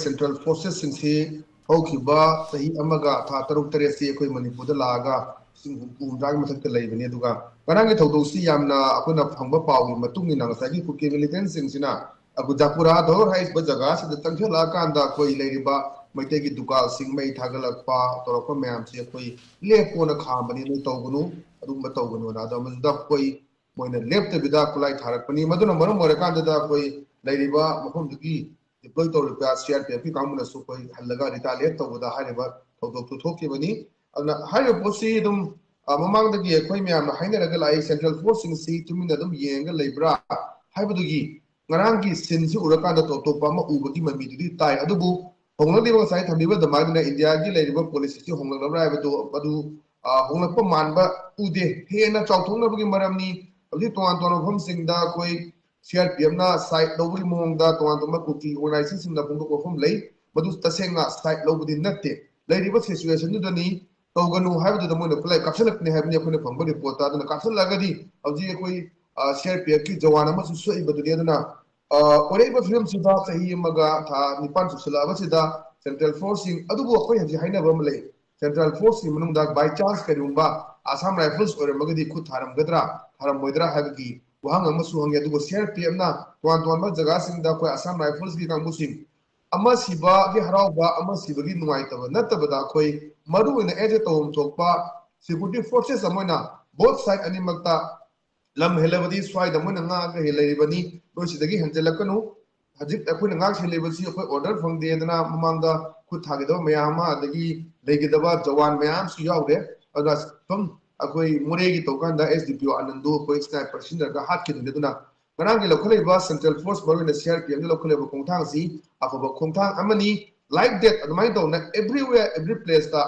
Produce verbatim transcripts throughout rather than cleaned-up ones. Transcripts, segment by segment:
Central ꯐꯣꯔꯁꯦꯁꯁꯤꯡꯁꯤ ꯍꯧꯈꯤꯕ ꯆꯍꯤ ꯑꯃꯒ ꯊꯥ ꯇꯔꯨꯛ ꯇꯔꯦꯠꯁꯤ ꯑꯩꯈꯣꯏ ꯃꯅꯤꯄꯨꯔꯗ ꯂꯥꯛꯑꯒ ꯂꯤꯁꯤꯡ ꯍꯨꯝꯐꯨ ꯍꯨꯝꯗ꯭ꯔꯥꯒꯤ ꯃꯊꯛꯇ ꯂꯩꯕꯅꯤ꯫ ꯑꯗꯨꯒ ꯉꯔꯥꯡꯒꯤ ꯊꯧꯗꯣꯛꯁꯤ ꯌꯥꯝꯅ ꯑꯩꯈꯣꯏꯅ ꯐꯪꯕ ꯄꯥꯎꯒꯤ ꯃꯇꯨꯡ ꯏꯟꯅ ꯉꯁꯥꯏꯒꯤ ꯀꯨꯀꯤ ꯃꯤꯂꯤꯇꯦꯟꯁꯤꯡꯁꯤꯅ ꯑꯒꯨꯖꯥꯄꯨꯔꯥ ꯙꯣꯔ ꯍꯥꯏꯔꯤꯕ ꯖꯒꯥꯁꯤꯗ ꯆꯪꯁꯤꯜꯂꯛꯑꯀꯥꯟꯗ ꯑꯩꯈꯣꯏ ꯂꯩꯔꯤꯕ ꯃꯩꯇꯩꯒꯤ ꯗꯨꯀꯥꯟꯁꯤꯡ ꯃꯩ ꯊꯥꯒꯠꯂꯛꯄ ꯇꯧꯔꯛꯄ ꯃꯌꯥꯝꯁꯤ ꯑꯩꯈꯣꯏ ꯂꯦꯞꯄꯣꯅ ꯈꯥꯝꯕꯅꯤ, ꯅꯣꯏ ꯇꯧꯒꯅꯨ, ꯑꯗꯨꯒꯨꯝꯕ ꯇꯧꯒꯅꯨꯅ꯫ ꯑꯗꯣ ꯃꯗꯨꯗ ꯑꯩꯈꯣꯏ ꯃꯣꯏꯅ ꯂꯦꯞꯇꯕꯤꯗ ꯈꯨꯠꯂꯥꯏ ꯊꯥꯔꯛꯄꯅꯤ꯫ ꯃꯗꯨꯅ ꯃꯔꯝ ꯑꯣꯏꯔꯀꯥꯟꯗꯗ ꯑꯩꯈꯣꯏ ꯂꯩꯔꯤꯕ ꯃꯐꯝꯗꯨꯒꯤ ꯗꯤꯄ꯭ꯂꯣꯏ ꯇꯧꯔꯤꯕ ꯁꯤ ꯑꯥꯔ ꯄꯤ ꯑꯦꯐꯀꯤ ꯀꯥꯡꯕꯨꯅꯁꯨ ꯑꯩꯈꯣꯏ ꯍꯜꯂꯒ ꯔꯤꯇꯥꯂꯤꯌꯦꯠ ꯇꯧꯕꯗ ꯍꯥꯏꯔꯤꯕ ꯊꯧꯗꯣꯛꯇꯨ ꯊꯣꯛꯈꯤꯕꯅꯤ꯫ ꯑꯗꯨꯅ ꯍꯥꯏꯔꯤꯕ ꯄꯣꯠꯁꯤ ꯑꯗꯨꯝ, ꯑ, ꯃꯃꯥꯡꯗꯒꯤ ꯑꯩꯈꯣꯏ ꯃꯌꯥꯝꯅ ꯍꯥꯏꯅꯔꯒ ꯂꯥꯛꯏ, ꯁꯦꯟꯇ꯭ꯔꯦꯜ ꯐꯣꯔꯁꯁꯤꯡꯁꯤ ꯇꯨꯃꯤꯟꯅ ꯑꯗꯨꯝ ꯌꯦꯡꯉꯒ ꯂꯩꯕ꯭ꯔꯥ ꯍꯥꯏꯕꯗꯨꯒꯤ ꯉꯔꯥꯡꯒꯤ ꯁꯤꯟꯁꯤ ꯎꯔꯀꯥꯟꯗ ꯇꯣꯞ ꯇꯣꯞꯄ ꯑꯃ ꯎꯕꯒꯤ ꯃꯃꯤꯗꯨꯗꯤ ꯇꯥꯏ꯫ ꯑꯗꯨꯕꯨ ꯍꯣꯡꯂꯛꯂꯤꯕ, ꯉꯁꯥꯏ ꯊꯝꯕꯤꯕ ꯑꯗꯨꯃꯥꯏꯅ ꯏꯟꯗꯤꯌꯥꯒꯤ ꯂꯩꯔꯤꯕ ꯄꯣꯂꯤꯁꯤꯁꯤ ꯍꯣꯡꯂꯛꯂꯕ꯭ꯔꯥ ꯍꯥꯏꯕꯗꯨ, ꯃꯗꯨ, ꯑ, ꯍꯣꯡꯂꯛꯄ ꯃꯥꯟꯕ ꯎꯗꯦ꯫ ꯍꯦꯟꯅ ꯆꯥꯎꯊꯣꯛꯅꯕꯒꯤ ꯃꯔꯝꯅꯤ꯫ ꯍꯧꯖꯤꯛ ꯇꯣꯉꯥꯟ ꯇꯣꯉꯥꯟꯕ ꯃꯐꯝꯁꯤꯡꯗ ꯑꯩꯈꯣꯏ ꯁꯤ ꯑꯥꯔ ꯄꯤ ꯑꯦꯐꯅ ꯁꯥꯏꯠ ꯂꯧꯕꯒꯤ ꯃꯑꯣꯡꯗ ꯇꯣꯉꯥꯟ ꯇꯣꯉꯥꯟꯕ ꯀꯨꯀꯤ ꯑꯣꯔꯒꯅꯥꯏꯖꯦꯁꯟꯁꯤꯡꯅ ꯐꯣꯡꯗꯣꯛꯄ ꯋꯥꯐꯝ ꯂꯩ꯫ ꯃꯗꯨ ꯇꯁꯦꯡꯅ ꯁꯥꯏꯠ ꯂꯧꯕꯗꯤ ꯅꯠꯇꯦ꯫ ꯂꯩꯔꯤꯕ ꯁꯤꯆꯨꯋꯦꯁꯟꯗꯨꯗꯅꯤ, ꯇꯧꯒꯅꯨ ꯍꯥꯏꯕꯗꯨꯗ ꯃꯣꯏꯅ ꯈꯨꯠꯂꯥꯏ ꯀꯥꯞꯁꯤꯜꯂꯛꯄꯅꯤ ꯍꯥꯏꯕꯅꯤ ꯑꯩꯈꯣꯏꯅ ꯐꯪꯕ ꯔꯤꯄꯣꯔꯠꯇ꯫ ꯑꯗꯨꯅ ꯀꯥꯞꯁꯤꯜꯂꯛꯑꯒꯗꯤ ꯍꯧꯖꯤꯛ ꯑꯩꯈꯣꯏ, ꯑ, ꯁꯤ ꯑꯥꯔ ꯄꯤ ꯑꯦꯐꯀꯤ ꯖꯋꯥꯟ ꯑꯃꯁꯨ ꯁꯣꯛꯏꯕꯗꯨꯅꯤ꯫ ꯑꯗꯨꯅ, ꯑ, ꯑꯣꯏꯔꯛꯏꯕ ꯐꯤꯕꯝꯁꯤꯗ ꯆꯍꯤ ꯑꯃꯒ ꯊꯥ ꯅꯤꯄꯥꯟ ꯆꯨꯞꯁꯤꯜꯂꯛꯑꯕꯁꯤꯗ ꯁꯦꯟꯇ꯭ꯔꯦꯜ ꯐꯣꯔꯁꯁꯤꯡ ꯑꯗꯨꯕꯨ ꯑꯩꯈꯣꯏ ꯍꯧꯖꯤꯛ ꯍꯥꯏꯅꯕ ꯑꯃ ꯂꯩ꯫ ꯁꯦꯟꯇ꯭ꯔꯦꯜ ꯐꯣꯔꯁꯀꯤ ꯃꯅꯨꯡꯗ by chance ꯀꯔꯤꯒꯨꯝꯕ ꯑꯁꯥꯝ ꯔꯥꯏꯐꯜꯁ ꯑꯣꯏꯔꯝꯃꯒꯗꯤ ꯈꯨꯠ ꯊꯥꯔꯝꯒꯗ꯭ꯔꯥ, ꯊꯥꯔꯝꯃꯣꯏꯗ꯭ꯔꯥ ꯍꯥꯏꯕꯒꯤ ꯋꯥꯍꯪ ꯑꯃꯁꯨ ꯍꯪꯉꯤ꯫ ꯑꯗꯨꯒ ꯁꯤ ꯑꯥꯔ ꯄꯤ ꯑꯦꯐꯅ ꯇꯣꯉꯥꯟ ꯇꯣꯉꯥꯟꯕ ꯖꯒꯥꯁꯤꯡꯗ ꯑꯩꯈꯣꯏ ꯑꯁꯥꯝ ꯔꯥꯏꯐꯜꯁꯀꯤ ꯀꯥꯡꯕꯨꯁꯤꯡ ꯑꯃ ꯁꯤꯕꯒꯤ ꯍꯔꯥꯎꯕ, ꯑꯃ ꯁꯤꯕꯒꯤ ꯅꯨꯡꯉꯥꯏꯇꯕ ꯅꯠꯇꯕꯗ ꯑꯩꯈꯣꯏ ꯃꯔꯨꯑꯣꯏꯅ ꯑꯦꯖ ꯑꯦ ꯇꯧꯐꯝ ꯊꯣꯛꯄ ꯁꯦꯀ꯭ꯌꯨꯔꯤꯇꯤ ꯐꯣꯔꯁꯦꯁ ꯑꯃ ꯑꯣꯏꯅ ꯕꯣꯠ ꯁꯥꯏꯠ ꯑꯅꯤꯃꯛꯇ ꯂꯝ ꯍꯦꯜꯂꯕꯗꯤ ꯁ꯭ꯋꯥꯏꯗ ꯃꯣꯏꯅ ꯉꯥꯛꯑꯒ ꯍꯦꯛ ꯂꯩꯔꯤꯕꯅꯤ, ꯅꯣꯏ ꯁꯤꯗꯒꯤ ꯍꯦꯟꯖꯜꯂꯛꯀꯅꯨ꯫ ꯍꯧꯖꯤꯛ ꯑꯩꯈꯣꯏꯅ ꯉꯥꯛ ꯁꯦꯜꯂꯤꯕꯁꯤ ꯑꯩꯈꯣꯏ ꯑꯣꯔꯗꯔ ꯐꯪꯗꯦꯗꯅ ꯃꯃꯥꯡꯗ ꯈꯨꯠ ꯊꯥꯈꯤꯗꯕ ꯃꯌꯥꯝ ꯑꯃ, ꯑꯗꯒꯤ ꯂꯩꯈꯤꯗꯕ ꯖꯋꯥꯟ ꯃꯌꯥꯝ ꯑꯃꯁꯨ ꯌꯥꯎꯔꯦ꯫ ꯑꯗꯨꯅ ꯁꯨꯝ ꯑꯩꯈꯣꯏ ꯃꯣꯔꯦꯒꯤ ꯇꯧꯀꯥꯟꯗ ꯑꯦꯁ ꯗꯤ ꯄꯤ ꯑꯣ ꯑꯅꯟꯗꯨ ꯑꯩꯈꯣꯏ ꯁ꯭ꯅꯥꯏꯄꯔ ꯁꯤꯖꯤꯟꯅꯔꯒ ꯍꯥꯠꯈꯤꯗꯨꯅꯤ꯫ ꯑꯗꯨꯅ ꯉꯔꯥꯡꯒꯤ ꯂꯧꯈꯠꯂꯛꯏꯕ ꯁꯦꯟꯇ꯭ꯔꯦꯜ ꯐꯣꯔꯁ, ꯃꯔꯨꯑꯣꯏꯅ ꯁꯤ ꯑꯥꯔ ꯄꯤ ꯑꯦꯐꯅ ꯂꯧꯈꯠꯂꯛꯏꯕ ꯈꯣꯡꯊꯥꯡ ꯑꯁꯤ ꯑꯐꯕ ꯈꯣꯡꯊꯥꯡ ꯑꯃꯅꯤ꯫ Like that, ꯑꯗꯨꯃꯥꯏꯅ ꯇꯧꯅ everywhere, every placeꯇ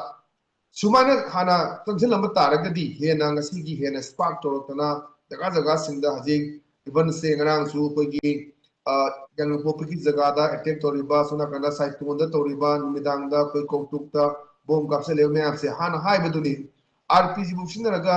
ꯁꯨꯃꯥꯏꯅ ꯍꯥꯟꯅ ꯆꯪꯁꯤꯜꯂꯝꯕ ꯇꯥꯔꯒꯗꯤ ꯍꯦꯟꯅ ꯉꯁꯤꯒꯤ ꯍꯦꯟꯅ ꯁ꯭ꯄꯥꯔꯛ ꯇꯧꯔꯛꯇꯅ ꯖꯒꯥ ꯖꯒꯥꯁꯤꯡꯗ ꯍꯧꯖꯤꯛ even ꯁꯦ ꯉꯔꯥꯡꯁꯨ ꯑꯩꯈꯣꯏꯒꯤ, ꯑ, ꯌꯥꯏꯉꯪꯄꯣꯛꯄꯤꯒꯤ ꯖꯒꯥꯗ ꯑꯦꯇꯦꯛ ꯇꯧꯔꯤꯕ, ꯁꯣꯝ ꯅꯥꯀꯟꯗ ꯁꯥꯏꯇꯣꯟꯗ ꯇꯧꯔꯤꯕ, ꯅꯨꯃꯤꯗꯥꯡꯗ ꯑꯩꯈꯣꯏ ꯀꯧꯇꯨꯛꯇ ꯕꯣꯝ ꯀꯥꯞꯁꯤꯜꯂꯤꯕ ꯃꯌꯥꯝꯁꯦ ꯍꯥꯟꯅ ꯍꯥꯏꯕꯗꯨꯅꯤ꯫ ꯑꯥꯔ ꯄꯤ ꯖꯤꯕꯨ ꯁꯤꯖꯤꯟꯅꯔꯒ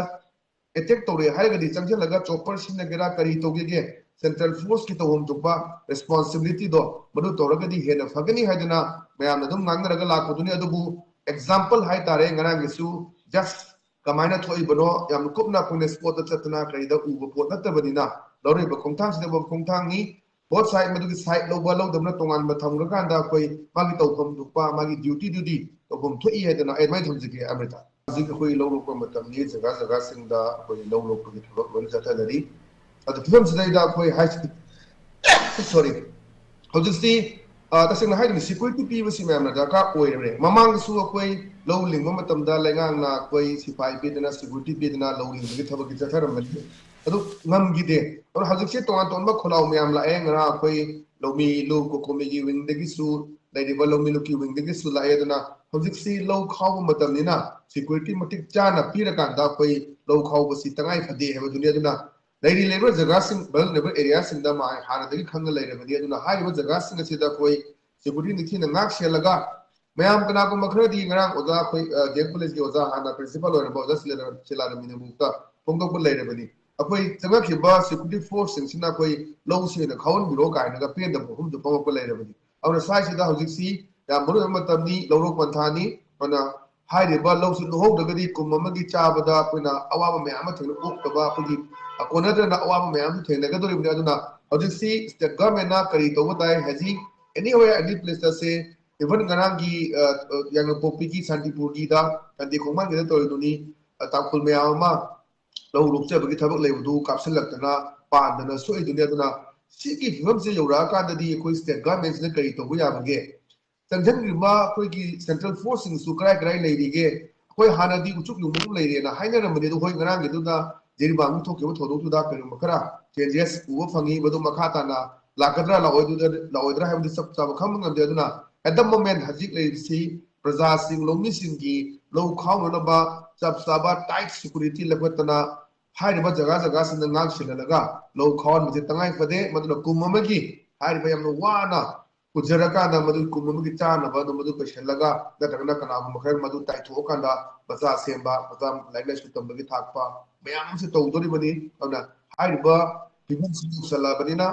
ꯑꯦꯇꯦꯛ ꯇꯧꯔꯦ ꯍꯥꯏꯔꯒꯗꯤ ꯆꯪꯁꯤꯜꯂꯒ ꯆꯣꯄꯔ ꯁꯤꯖꯤꯟꯅꯒꯦꯔꯥ ꯀꯔꯤ ꯇꯧꯒꯦꯒꯦ ꯁꯦꯟꯇ꯭ꯔꯦꯜ ꯐꯣꯔꯁꯀꯤ ꯇꯧꯐꯝ ꯊꯣꯛꯄ ꯔꯦꯁꯄꯣꯟꯁꯤꯕꯤꯂꯤꯇꯤꯗꯣ ꯃꯗꯨ ꯇꯧꯔꯒꯗꯤ ꯍꯦꯟꯅ ꯐꯒꯅꯤ ꯍꯥꯏꯗꯅ ꯃꯌꯥꯝꯅ ꯑꯗꯨꯝ ꯉꯥꯡꯅꯔꯒ ꯂꯥꯛꯄꯗꯨꯅꯤ꯫ ꯑꯗꯨꯕꯨ ꯑꯦꯛꯖꯥꯝꯄꯜ ꯍꯥꯏꯇꯥꯔꯦ, ꯉꯔꯥꯡꯒꯤꯁꯨ ꯖꯁ ꯀꯃꯥꯏꯅ ꯊꯣꯛꯏꯕꯅꯣ ꯌꯥꯝ ꯀꯨꯞꯅ ꯑꯩꯈꯣꯏꯅ ꯁ꯭ꯄꯣꯠꯇ ꯆꯠꯇꯅ ꯀꯔꯤꯗ ꯎꯕ ꯄꯣꯠ ꯅꯠꯇꯕꯅꯤꯅ, ꯂꯧꯔꯤꯕ ꯈꯣꯡꯊꯥꯡꯁꯤꯗ ꯈꯣꯡꯊꯥꯡꯅꯤ꯫ ꯕꯣꯠ ꯁꯥꯏꯠ ꯃꯗꯨꯒꯤ ꯁꯥꯏꯠ ꯂꯧꯕ ꯂꯧꯗꯕꯅ ꯇꯣꯉꯥꯟꯕ ꯊꯝꯈ꯭ꯔꯀꯥꯟꯗ ꯑꯩꯈꯣꯏ ꯃꯥꯒꯤ ꯇꯧꯐꯝ ꯊꯣꯛꯄ ꯃꯥꯒꯤ ꯗ꯭ꯌꯨꯇꯤꯗꯨꯗꯤ ꯇꯧꯐꯝ ꯊꯣꯛꯏ ꯍꯥꯏꯗꯅ ꯑꯩ ꯑꯗꯨꯃꯥꯏꯅ ꯊꯝꯖꯒꯦ꯫ ꯑꯃ꯭ꯔꯤꯇꯥ, ꯍꯧꯖꯤꯛ ꯑꯩꯈꯣꯏ ꯂꯧ ꯂꯣꯛꯄ ꯃꯇꯝꯅꯤ, ꯖꯒꯥ ꯖꯒꯥꯁꯤꯡꯗ ꯑꯩꯈꯣꯏ ꯂꯧ ꯂꯣꯛꯄꯒꯤ ꯊꯕꯛ ꯂꯣꯏꯅ ꯆꯠꯊꯅꯔꯤ꯫ ꯑꯗꯨ ꯐꯤꯕꯝꯁꯤꯗꯩꯗ ꯑꯩꯈꯣꯏ ꯍꯥꯏ ꯁꯣꯔꯤ, ꯍꯧꯖꯤꯛꯁꯤ ꯑ, ꯇꯁꯦꯡꯅ ꯍꯥꯏꯔꯤꯕ ꯁꯦꯀ꯭ꯌꯨꯔꯤꯇꯤ ꯄꯤꯕꯁꯤ ꯃꯌꯥꯝꯅ ꯗꯔꯀꯥꯔ ꯑꯣꯏꯔꯕꯅꯦ꯫ ꯃꯃꯥꯡꯗꯁꯨ ꯑꯩꯈꯣꯏ ꯂꯧ ꯂꯤꯡꯕ ꯃꯇꯝꯗ ꯂꯩꯉꯥꯛꯅ ꯑꯩꯈꯣꯏ ꯁꯤꯐꯥꯏ ꯄꯤꯗꯅ, ꯁꯦꯀ꯭ꯌꯨꯔꯤꯇꯤ ꯄꯤꯗꯅ ꯂꯧ ꯂꯤꯡꯕꯒꯤ ꯊꯕꯛꯇꯤ ꯆꯠꯊꯔꯝꯕꯅꯤ, ꯑꯗꯨ ꯉꯝꯈꯤꯗꯦ꯫ ꯑꯗꯨꯅ ꯍꯧꯖꯤꯛꯁꯦ ꯇꯣꯉꯥꯟ ꯇꯣꯉꯥꯟꯕ ꯈꯣꯜꯂꯥꯎ ꯃꯌꯥꯝ ꯂꯥꯛꯑꯦ꯫ ꯉꯔꯥꯡ ꯑꯩꯈꯣꯏ ꯂꯧꯃꯤ ꯂꯨ ꯀꯣꯀꯣꯃꯤꯒꯤ ꯋꯤꯡꯗꯒꯤꯁꯨ ꯂꯩꯔꯤꯕ ꯂꯧꯃꯤ ꯂꯨꯀꯤ ꯋꯤꯡꯗꯒꯤꯁꯨ ꯂꯥꯛꯑꯦ꯫ ꯑꯗꯨꯅ ꯍꯧꯖꯤꯛꯁꯤ ꯂꯧ ꯈꯥꯎꯕ ꯃꯇꯝꯅꯤꯅ ꯁꯦꯀ꯭ꯌꯨꯔꯤꯇꯤ ꯃꯇꯤꯛ ꯆꯥꯅ ꯄꯤꯔꯀꯥꯟꯗ ꯑꯩꯈꯣꯏ ꯂꯧ ꯈꯥꯎꯕꯁꯤ ꯇꯉꯥꯏ ꯐꯗꯦ ꯍꯥꯏꯕꯗꯨꯅꯤ꯫ ꯑꯗꯨꯅ ꯂꯩꯔꯤ ꯂꯩꯕ ꯖꯒꯥꯁꯤꯡ, vulnerable areaꯁꯤꯡꯗ ꯃꯥ ꯍꯥꯟꯅꯗꯒꯤ ꯈꯪꯅ ꯂꯩꯔꯕꯅꯤ꯫ ꯑꯗꯨꯅ ꯍꯥꯏꯔꯤꯕ ꯖꯒꯥꯁꯤꯡ ꯑꯁꯤꯗ ꯑꯩꯈꯣꯏ ꯁꯦꯀ꯭ꯌꯨꯔꯤꯇꯤ ꯅꯤꯡꯊꯤꯅ ꯉꯥꯛ ꯁꯦꯜꯂꯒ, ꯃꯌꯥꯝ ꯀꯅꯥꯒꯨꯝꯕ ꯈꯔꯗꯤ ꯉꯔꯥꯡ ꯑꯣꯖꯥ ꯑꯩꯈꯣꯏ, ꯑ, ꯗꯤ ꯑꯦꯝ ꯀꯣꯂꯦꯖꯀꯤ ꯑꯣꯖꯥ ꯍꯥꯟꯅ ꯄ꯭ꯔꯤꯟꯁꯤꯄꯥꯜ ꯑꯣꯏꯔꯝꯕ ꯑꯣꯖꯥ ꯁꯤꯂꯥ-, ꯁꯤꯂꯥꯔꯥꯃꯤꯅ ꯃꯨꯛꯇ ꯐꯣꯡꯗꯣꯛꯄ ꯂꯩꯔꯕꯅꯤ꯫ ꯑꯩꯈꯣꯏ ꯆꯪꯉꯛꯈꯤꯕ ꯁꯦꯀ꯭ꯌꯨꯔꯤꯇꯤ ꯐꯣꯔꯁꯁꯤꯡꯁꯤꯅ ꯑꯩꯈꯣꯏ ꯂꯧꯁꯤ ꯑꯣꯏꯅ ꯈꯥꯎꯍꯟꯕꯤꯔꯣ ꯀꯥꯏꯅꯒ ꯄꯦꯟꯗꯕ ꯋꯥꯐꯝꯁꯨ ꯐꯣꯡꯉꯛꯄ ꯂꯩꯔꯕꯅꯤ꯫ ꯑꯗꯨꯅ ꯁ꯭ꯋꯥꯏꯁꯤꯗ ꯍꯧꯖꯤꯛꯁꯤ ꯌꯥꯝ ꯃꯔꯨ ꯑꯣꯏꯕ ꯃꯇꯝꯅꯤ, ꯂꯧꯔꯣꯛ ꯄꯟꯊꯥꯅꯤ꯫ ꯑꯗꯨꯅ ꯍꯥꯏꯔꯤꯕ ꯂꯧꯁꯤ ꯂꯣꯛꯍꯧꯗ꯭ꯔꯒꯗꯤ ꯀꯨꯝ ꯑꯃꯒꯤ ꯆꯥꯕꯗ ꯑꯩꯈꯣꯏꯅ ꯑꯋꯥꯕ ꯃꯌꯥꯝ ꯑꯃ ꯊꯦꯡꯅ-, ꯑꯣꯛꯇꯕ ꯑꯩꯈꯣꯏꯒꯤ ꯀꯣꯟꯅꯗꯅ ꯑꯋꯥꯕ ꯃꯌꯥꯝ ꯑꯃ ꯊꯦꯡꯅꯒꯗꯧꯔꯤꯕꯅꯤ꯫ ꯑꯗꯨꯅ ꯍꯧꯖꯤꯛꯁꯤ ꯁ꯭ꯇꯦꯠ ꯒꯚꯔꯟꯃꯦꯟꯠꯅ ꯀꯔꯤ ꯇꯧꯕ ꯇꯥꯏ ꯍꯥꯏꯁꯤ, anywhere, any placeꯇꯁꯦ, even ꯉꯔꯥꯡꯒꯤ, ꯑ, ꯑ, ꯌꯥꯏꯉꯪꯄꯣꯛꯄꯤꯒꯤ ꯁꯥꯟꯇꯤꯄꯨꯔꯒꯤꯗ ꯁꯟꯗꯦ ꯈꯣꯡꯕꯥꯟꯒꯤꯗ ꯇꯧꯔꯤꯗꯨꯅꯤ, ꯑ, ꯇꯥꯡꯈꯨꯜ ꯃꯌꯥꯝ ꯑꯃ ꯂꯧ ꯂꯣꯛꯆꯕꯒꯤ ꯊꯕꯛ ꯂꯩꯕꯗꯨ ꯀꯥꯞꯁꯤꯜꯂꯛꯇꯅ ꯄꯥꯟꯗꯅ ꯁꯣꯛꯏꯗꯨꯅꯤ꯫ ꯑꯗꯨꯅ ꯁꯤꯒꯤ ꯐꯤꯕꯝꯁꯤ ꯌꯧꯔꯛꯑꯀꯥꯟꯗꯗꯤ ꯑꯩꯈꯣꯏ ꯁ꯭ꯇꯦꯠ ꯒꯚꯔꯟꯃꯦꯟꯠꯁꯤꯅ ꯀꯔꯤ ꯇꯧꯕ ꯌꯥꯕꯒꯦ? ꯆꯪꯁꯤꯟꯈ꯭ꯔꯤꯕ ꯑꯩꯈꯣꯏꯒꯤ ꯁꯦꯟꯇ꯭ꯔꯦꯜ ꯐꯣꯔꯁꯁꯤꯡꯁꯨ ꯀꯔꯥꯏ ꯀꯔꯥꯏ ꯂꯩꯔꯤꯒꯦ? ꯑꯩꯈꯣꯏ ꯍꯥꯟꯅꯗꯤ ꯎꯆꯨꯛ ꯌꯨꯡꯕꯒꯨꯝ ꯂꯩꯔꯦꯅ ꯍꯥꯏꯅꯔꯝꯕꯅꯤ, ꯑꯗꯨ ꯍꯣꯏ, ꯉꯔꯥꯡꯒꯤꯗꯨꯗ ꯖꯤꯔꯤꯕꯥꯝꯒꯤ ꯊꯣꯛꯈꯤꯕ ꯊꯧꯗꯣꯛꯇꯨꯗ ꯀꯔꯤꯒꯨꯝꯕ ꯈꯔ ꯆꯦꯟꯖꯦꯁ ꯎꯕ ꯐꯪꯉꯤ꯫ ꯃꯗꯨ ꯃꯈꯥ ꯇꯥꯅ ꯂꯥꯛꯀꯗ꯭ꯔꯥ ꯂꯥꯛꯑꯣꯏꯗ꯭ꯔꯥ, ꯂꯥꯛꯑꯣꯏꯗ꯭ꯔꯥ ꯍꯥꯏꯕꯗꯤ ꯆꯞ ꯆꯥꯕ ꯈꯪꯕ ꯉꯝꯗꯦ꯫ ꯑꯗꯨꯅ at the moment ꯍꯧꯖꯤꯛ ꯂꯩꯔꯤꯕꯁꯤ ꯄ꯭ꯔꯖꯥꯁꯤꯡ, ꯂꯧꯃꯤꯁꯤꯡꯒꯤ ꯂꯧ ꯈꯥꯎꯅꯅꯕ ꯆꯞ ꯆꯥꯕ ꯇꯥꯏꯠ ꯁꯦꯀ꯭ꯌꯨꯔꯤꯇꯤ ꯂꯧꯈꯠꯇꯅ ꯍꯥꯏꯔꯤꯕ ꯖꯒꯥ ꯖꯒꯥꯁꯤꯡꯗ ꯉꯥꯛ ꯁꯦꯜꯍꯜꯂꯒ ꯂꯧ ꯈꯥꯎꯍꯟꯕꯁꯤ ꯇꯉꯥꯏ ꯐꯗꯦ꯫ ꯃꯗꯨꯅ ꯀꯨꯝ ꯑꯃꯒꯤ ꯍꯥꯏꯔꯤꯕ ꯌꯥꯝꯅ ꯋꯥꯅ ꯎꯖꯔꯀꯥꯟꯗ ꯃꯗꯨꯒꯤ ꯀꯨꯝ ꯑꯃꯒꯤ ꯆꯥꯅꯕ ꯑꯗꯨ ꯃꯗꯨ ꯄꯩꯁꯜꯂꯒ ꯅꯠꯇ꯭ꯔꯒꯅ ꯀꯅꯥꯒꯨꯝꯕ ꯈꯔ ꯃꯗꯨ ꯇꯥꯏꯊꯣꯛꯑꯀꯥꯟꯗ ꯃꯆꯥ ꯁꯦꯝꯕ, ꯃꯆꯥ ꯂꯥꯏꯔꯤꯛ ꯂꯥꯏꯁꯨ ꯇꯝꯕꯒꯤ ꯊꯥꯛꯄ ꯃꯌꯥꯝ ꯑꯃꯁꯨ ꯇꯧꯗꯣꯔꯤꯕꯅꯤ꯫ ꯑꯗꯨꯅ ꯍꯥꯏꯔꯤꯕ ꯐꯤꯕꯝꯁꯤ ꯌꯧꯁꯜꯂꯛꯑꯕꯅꯤꯅ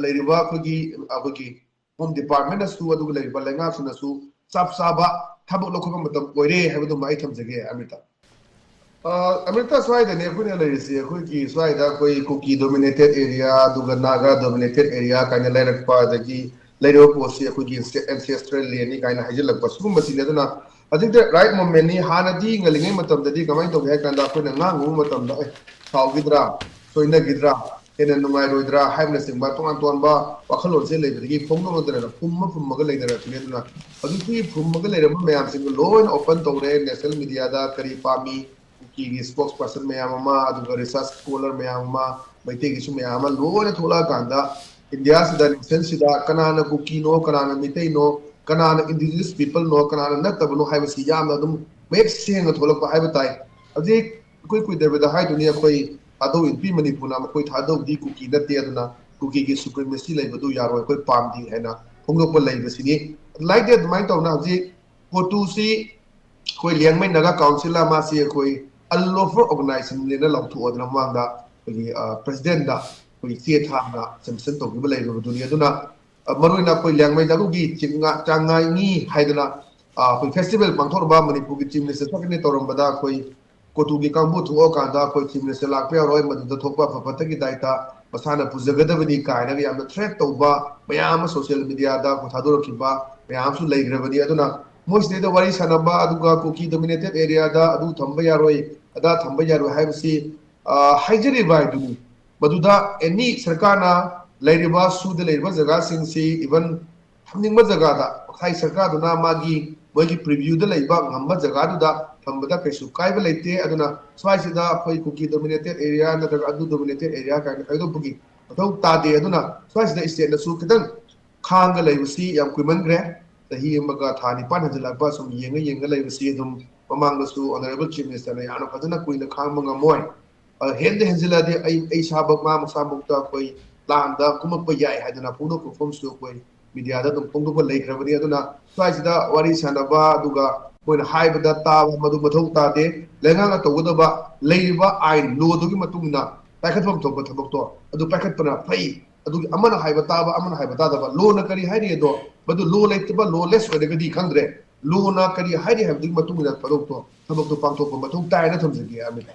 ꯂꯩꯔꯤꯕ ꯑꯩꯈꯣꯏꯒꯤ ꯑꯩꯈꯣꯏꯒꯤ ꯍꯣꯝ ꯗꯤꯄꯥꯔꯠꯃꯦꯟꯅꯁꯨ ꯑꯗꯨꯒ ꯂꯩꯔꯤꯕ ꯂꯩꯉꯥꯛꯁꯤꯡꯅꯁꯨ ꯆꯞ ꯆꯥꯕ ꯊꯕꯛ ꯂꯧꯈꯠꯄ ꯃꯇꯝ ꯑꯣꯏꯔꯦ ꯍꯥꯏꯕꯗꯨꯃ ꯑꯩ ꯊꯝꯖꯒꯦ꯫ ꯑꯃ꯭ꯔꯤꯇꯥ ꯑ, ꯑꯃ꯭ꯔꯤꯇꯥ, ꯁ꯭ꯋꯥꯏꯗꯅꯦ ꯑꯩꯈꯣꯏꯅ ꯂꯩꯔꯤꯁꯦ꯫ ꯑꯩꯈꯣꯏꯒꯤ ꯁ꯭ꯋꯥꯏꯗ ꯑꯩꯈꯣꯏ ꯀꯨꯀꯤ ꯗꯣꯃꯤꯅꯦꯇꯦꯠ ꯑꯦꯔꯤꯌꯥ, ꯑꯗꯨꯒ ꯅꯥꯒꯥ ꯗꯣꯃꯤꯅꯦꯇꯦꯠ ꯑꯦꯔꯤꯌꯥ ꯀꯥꯏꯅ ꯂꯩꯔꯛꯄ, ꯑꯗꯒꯤ ꯂꯩꯔꯤꯕ ꯄꯣꯠꯁꯤ ꯑꯩꯈꯣꯏꯒꯤ ꯑꯦꯟꯁꯦꯁꯇ꯭ꯔꯦꯜ ꯂꯦꯟꯅꯤ ꯀꯥꯏꯅ ꯍꯥꯏꯖꯤꯜꯂꯛꯄ ꯁꯤꯒꯨꯝꯕꯁꯤꯅꯤ꯫ ꯑꯗꯨꯅ ꯍꯧꯖꯤꯛꯇ ꯔꯥꯏꯠ ꯃꯨꯚꯃꯦꯟꯅꯤ꯫ ꯍꯥꯟꯅꯗꯤ ꯉꯜꯂꯤꯉꯩ ꯃꯇꯝꯗꯗꯤ ꯀꯃꯥꯏꯅ ꯇꯧꯒꯦ ꯍꯥꯏ ꯀꯥꯟꯗ ꯑꯩꯈꯣꯏꯅ ꯉꯥꯡꯉꯨꯕ ꯃꯇꯝꯗ, "ꯑꯦ, ꯁꯥꯎꯈꯤꯗ꯭ꯔꯥ, ꯁꯣꯏꯅꯈꯤꯗ꯭ꯔꯥ, ꯍꯦꯟꯅ ꯅꯨꯡꯉꯥꯏꯔꯣꯏꯗ꯭ꯔꯥ" ꯍꯥꯏꯕꯅꯆꯤꯡꯕ ꯇꯣꯉꯥꯟ ꯇꯣꯉꯥꯟꯕ ꯋꯥꯈꯜꯂꯣꯟꯁꯦ ꯂꯩꯕꯗꯒꯤ ꯐꯣꯡꯗꯣꯛꯅꯗꯅ ꯐꯨꯝꯃ ꯐꯨꯝꯃꯒ ꯂꯩꯅꯔꯛꯄꯅꯤ꯫ ꯑꯗꯨꯅ ꯍꯧꯖꯤꯛꯇꯤ ꯐꯨꯝꯃꯒ ꯂꯩꯔꯝꯕ ꯃꯌꯥꯝꯁꯤꯡꯗꯣ ꯂꯣꯏꯅ ꯑꯣꯄꯟ ꯇꯧꯔꯦ꯫ ꯅꯦꯁꯅꯦꯜ ꯃꯤꯗꯤꯌꯥꯗ ꯀꯔꯤ ꯄꯥꯝꯃꯤ, ꯀꯨꯀꯤꯒꯤ ꯁ꯭ꯄꯣꯛꯁ ꯄꯔꯁꯟ ꯃꯌꯥꯝ ꯑꯃ, ꯑꯗꯨꯒ ꯔꯤꯁꯔꯁ ꯁ꯭ꯀꯣꯂꯔ ꯃꯌꯥꯝ ꯑꯃ, ꯃꯩꯇꯩꯒꯤꯁꯨ ꯃꯌꯥꯝ ꯑꯃ ꯂꯣꯏꯅ ꯊꯣꯛꯂꯛꯑꯀꯥꯟꯗ ꯏꯟꯗꯤꯌꯥꯁꯤꯗ, ꯅꯦꯁꯟꯁꯤꯗ ꯀꯅꯥꯅ ꯀꯨꯀꯤꯅꯣ, ꯀꯅꯥꯅ ꯃꯤꯇꯩꯅꯣ, ꯀꯅꯥꯅ ꯏꯟꯗꯤꯖꯤꯅꯁ ꯄꯤꯄꯜꯅꯣ, ꯀꯅꯥꯅ ꯅꯠꯇꯕꯅꯣ ꯍꯥꯏꯕꯁꯤ ꯌꯥꯝꯅ ꯑꯗꯨꯝ ꯃꯌꯦꯛ ꯁꯦꯡꯅ ꯊꯣꯛꯂꯛꯄ ꯍꯥꯏꯕ ꯇꯥꯏ꯫ ꯍꯧꯖꯤꯛ ꯏꯀꯨꯏ ꯀꯨꯏꯗꯕꯤꯗ ꯍꯥꯏꯗꯨꯅꯤ, ꯑꯩꯈꯣꯏ ꯊꯥꯗꯧ ꯏꯟꯄꯤ ꯃꯅꯤꯄꯨꯔꯅ ꯃꯈꯣꯏ ꯊꯥꯗꯧꯗꯤ ꯀꯨꯀꯤ ꯅꯠꯇꯦ, ꯑꯗꯨꯅ ꯀꯨꯀꯤꯒꯤ ꯁꯨꯄ꯭ꯔꯤꯃꯦꯁꯤ ꯂꯩꯕꯗꯨ ꯌꯥꯔꯣꯏ, ꯑꯩꯈꯣꯏ ꯄꯥꯝꯗꯦ ꯍꯥꯏꯅ ꯐꯣꯡꯗꯣꯛꯄ ꯂꯩꯕꯁꯤꯅꯤ꯫ ꯂꯥꯏꯗꯤ ꯑꯗꯨꯃꯥꯏꯅ ꯇꯧꯅ ꯍꯧꯖꯤꯛ ꯀꯣꯇꯨꯁꯤ ꯑꯩꯈꯣꯏ ꯂꯤꯌꯥꯡꯃꯩ ꯅꯥꯒꯥ ꯀꯥꯎꯟꯁꯤꯜ ꯑꯃꯁꯤ ꯑꯩꯈꯣꯏ ꯑꯟꯂꯣꯐꯨꯜ ꯑꯣꯔꯒꯅꯥꯏꯖꯦꯁꯟꯅꯦꯅ ꯂꯥꯎꯊꯣꯛꯑꯗꯅ ꯃꯃꯥꯡꯗ ꯑꯩꯈꯣꯏꯒꯤ, ꯑ, ꯄ꯭ꯔꯦꯁꯤꯗꯦꯟꯗ ꯑꯩꯈꯣꯏꯒꯤ ꯆꯦ ꯊꯥꯗꯅ ꯁꯦꯡꯁꯟ ꯇꯧꯈꯤꯕ ꯂꯩꯔꯤꯕꯗꯨꯅꯤ꯫ ꯑꯗꯨꯅ, ꯑ, ꯃꯔꯨꯑꯣꯏꯅ ꯑꯩꯈꯣꯏ ꯂꯤꯌꯥꯡꯃꯩ ꯅꯥꯒꯨꯒꯤ ꯆꯤꯡ ꯉꯥ-, ꯆꯥꯡꯉꯥꯏꯅꯤ ꯍꯥꯏꯗꯅ, ꯑ, ꯑꯩꯈꯣꯏ ꯐꯦꯁꯇꯤꯚꯦꯜ ꯄꯥꯡꯊꯣꯛꯅꯕ ꯃꯅꯤꯄꯨꯔꯒꯤ ꯆꯤꯐ ꯃꯤꯅꯤꯁꯇꯔ ꯁꯣꯛꯀꯅꯤ ꯇꯧꯔꯝꯕꯗ ꯑꯩꯈꯣꯏ ꯀꯣꯇꯨꯒꯤ ꯀꯥꯡꯕꯨ ꯊꯣꯛꯑꯀꯥꯟꯗ ꯑꯩꯈꯣꯏ ꯆꯤꯐ ꯃꯤꯅꯤꯁꯇꯔ ꯂꯥꯛꯄ ꯌꯥꯔꯣꯏ, ꯃꯗꯨꯗ ꯊꯣꯛꯄ ꯑꯐ ꯐꯠꯇꯒꯤ ꯗꯥꯏꯇ ꯃꯁꯥꯅ ꯄꯨꯖꯒꯗꯕꯅꯤ ꯀꯥꯏꯅꯒ ꯌꯥꯝꯅ ꯊ꯭ꯔꯦꯠ ꯇꯧꯕ ꯃꯌꯥꯝ ꯑꯃ ꯁꯣꯁꯤꯌꯦꯜ ꯃꯤꯗꯤꯌꯥꯗ ꯑꯩꯈꯣꯏ ꯊꯥꯗꯣꯔꯛꯈꯤꯕ ꯃꯌꯥꯝ ꯑꯃꯁꯨ ꯂꯩꯈ꯭ꯔꯕꯅꯤ꯫ ꯑꯗꯨꯅ ꯃꯣꯏꯁꯤꯗꯩꯗ ꯋꯥꯔꯤ ꯁꯥꯟꯅꯕ, ꯑꯗꯨꯒ ꯀꯨꯀꯤ ꯗꯣꯃꯤꯅꯦꯇꯦꯠ ꯑꯦꯔꯤꯌꯥꯗ ꯑꯗꯨ ꯊꯝꯕ ꯌꯥꯔꯣꯏ, ꯑꯗꯥ ꯊꯝꯕ ꯌꯥꯔꯣꯏ ꯍꯥꯏꯕꯁꯤ, ꯑ, ꯍꯥꯏꯖꯔꯤꯕ ꯍꯥꯏꯗꯨꯅꯤ꯫ ꯃꯗꯨꯗ ꯑꯦꯅꯤ ꯁꯔꯀꯥꯔꯅ ꯂꯩꯔꯤꯕ ꯁꯨꯗ ꯂꯩꯔꯤꯕ ꯖꯒꯥꯁꯤꯡꯁꯤ, ꯏꯚꯟ ꯊꯝꯅꯤꯡꯕ ꯖꯒꯥꯗ, ꯉꯁꯥꯏ ꯁꯔꯀꯥꯔꯗꯨꯅ ꯃꯥꯒꯤ, ꯃꯣꯏꯒꯤ ꯄ꯭ꯔꯤꯚ꯭ꯌꯨꯗ ꯂꯩꯕ ꯉꯝꯕ ꯖꯒꯥꯗꯨꯗ ꯊꯝꯕꯗ ꯀꯩꯁꯨ ꯀꯥꯏꯕ ꯂꯩꯇꯦ꯫ ꯑꯗꯨꯅ ꯁ꯭ꯋꯥꯏꯁꯤꯗ ꯑꯩꯈꯣꯏ ꯀꯨꯀꯤ ꯗꯣꯃꯤꯅꯦꯇꯦꯠ ꯑꯦꯔꯤꯌꯥ ꯅꯠꯇ꯭ꯔꯒ ꯑꯗꯨ ꯗꯣꯃꯤꯅꯦꯇꯦꯠ ꯑꯦꯔꯤꯌꯥ ꯀꯥꯏꯅ ꯈꯥꯏꯗꯣꯛꯄꯒꯤ ꯃꯊꯧ ꯇꯥꯗꯦ꯫ ꯑꯗꯨꯅ ꯁ꯭ꯋꯥꯏꯁꯤꯗ ꯁ꯭ꯇꯦꯠꯅꯁꯨ ꯈꯤꯇꯪ ꯈꯥꯡꯒ ꯂꯩꯕꯁꯤ ꯌꯥꯝ ꯀꯨꯏꯃꯟꯈ꯭ꯔꯦ꯫ ꯆꯍꯤ ꯑꯃꯒ ꯊꯥ ꯅꯤꯄꯥꯟ ꯍꯟꯖꯤꯜꯂꯛꯄ ꯁꯨꯝ ꯌꯦꯡꯉ ꯌꯦꯡꯉ ꯂꯩꯕꯁꯤ ꯑꯗꯨꯝ ꯃꯃꯥꯡꯗꯁꯨ ꯑꯣꯅꯔꯦꯕꯜ ꯆꯤꯐ ꯃꯤꯅꯤꯁꯇꯔꯅ ꯌꯥꯝꯅ ꯐꯖꯅ ꯀꯨꯏꯅ ꯈꯥꯡꯕ ꯉꯝꯃꯣꯏ꯫ ꯑ, ꯍꯦꯟꯗ ꯍꯦꯟꯖꯤꯜꯂꯛꯑꯗꯤ ꯑꯩ, ꯑꯩ ꯏꯁꯥꯃꯛ, ꯃꯥ ꯃꯁꯥꯃꯛꯇ ꯑꯩꯈꯣꯏ ꯂꯥꯟꯗ ꯀꯨꯝꯃꯛꯄ ꯌꯥꯏ ꯍꯥꯏꯗꯅ ꯐꯣꯡꯗꯣꯛꯄ ꯐꯣꯝꯁꯨ ꯑꯩꯈꯣꯏ ꯃꯤꯗꯤꯌꯥꯗ ꯑꯗꯨꯝ ꯐꯣꯡꯗꯣꯛꯄ ꯂꯩꯈ꯭ꯔꯕꯅꯤ꯫ ꯑꯗꯨꯅ ꯁ꯭ꯋꯥꯏꯁꯤꯗ ꯋꯥꯔꯤ ꯁꯥꯟꯅꯕ, ꯑꯗꯨꯒ ꯃꯣꯏꯅ ꯍꯥꯏꯕꯗ ꯇꯥꯕ, ꯃꯗꯨ ꯃꯊꯧ ꯇꯥꯗꯦ꯫ ꯂꯩꯉꯥꯛꯅ ꯇꯧꯒꯗꯕ ꯂꯩꯔꯤꯕ ꯑꯥꯏꯟ, ꯂꯣꯗꯨꯒꯤ ꯃꯇꯨꯡ ꯏꯟꯅ ꯄꯥꯏꯈꯠꯐꯝ ꯊꯣꯛꯄ ꯊꯕꯛꯇꯣ ꯑꯗꯨ ꯄꯥꯏꯈꯠꯄꯅ ꯐꯩ꯫ ꯑꯗꯨꯒꯤ ꯑꯃꯅ ꯍꯥꯏꯕ ꯇꯥꯕ, ꯑꯃꯅ ꯍꯥꯏꯕ ꯇꯥꯗꯕ꯫ Law ꯅ ꯀꯔꯤ ꯍꯥꯏꯔꯤ ꯑꯗꯣ, ꯃꯗꯨ law ꯂꯩꯇꯕ, lawless ꯑꯣꯏꯔꯒꯗꯤ ꯈꯪꯗ꯭ꯔꯦ꯫ Law ꯅ ꯀꯔꯤ ꯍꯥꯏꯔꯤ ꯍꯥꯏꯕꯗꯨꯒꯤ ꯃꯇꯨꯡ ꯏꯟꯅ ꯊꯕꯛꯇꯣ, ꯊꯕꯛꯇꯣ ꯄꯥꯡꯊꯣꯛꯄ ꯃꯊꯧ ꯇꯥꯏꯅ ꯊꯝꯖꯒꯦ, ꯑꯃꯤꯇꯥ꯫